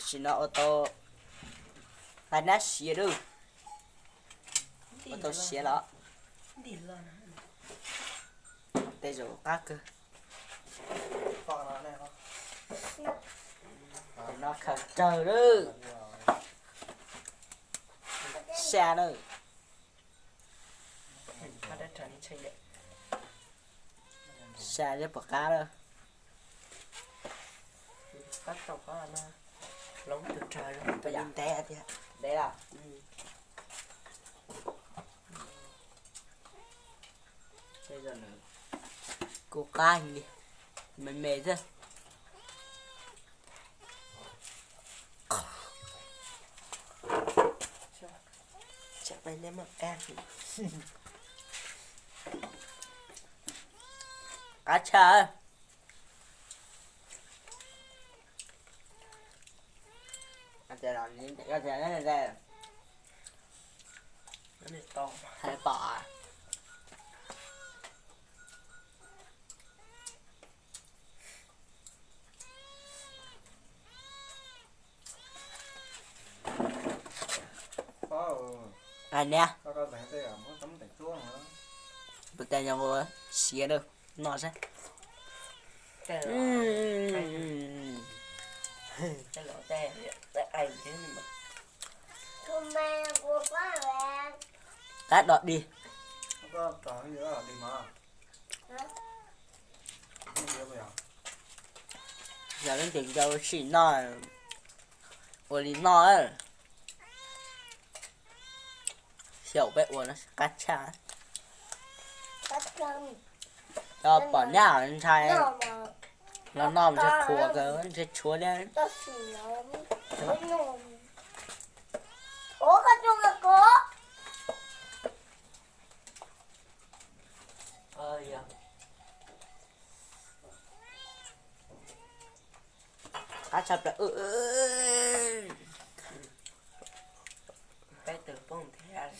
Tam sim no ua tau nqaij nab siav lawm. Ua tau siav los. Tej zaum qab kawg. Tus no khaws rawg lawm. Sa lawm. Sa thiab puas qab lawm. Ntev tiag. Ntev lawm. Kuj qab li, me me xwb. Qab tshaj. Hais pom. Hais niam. Puas tas yog ua siav lawm no seb. Qab dog dig. Yog leej twg nco sim no ua li no, xyaum peb ua no qab tshaj. Yog pom nyab ntshai los no ntshai qhuas kawg, ntshai tshuav thiab. Qab tshaj plaws. Peb tug poob thiab.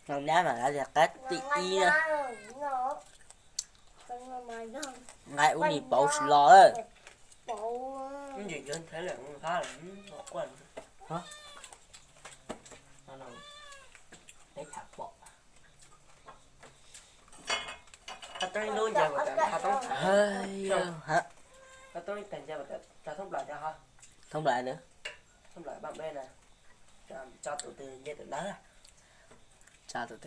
Nab mas lawv tias qab thib ib na. Nqaij ub ni pauv tsis los. Thoob plaws. Tso tus twg nce tus ntawd. Tso tus twg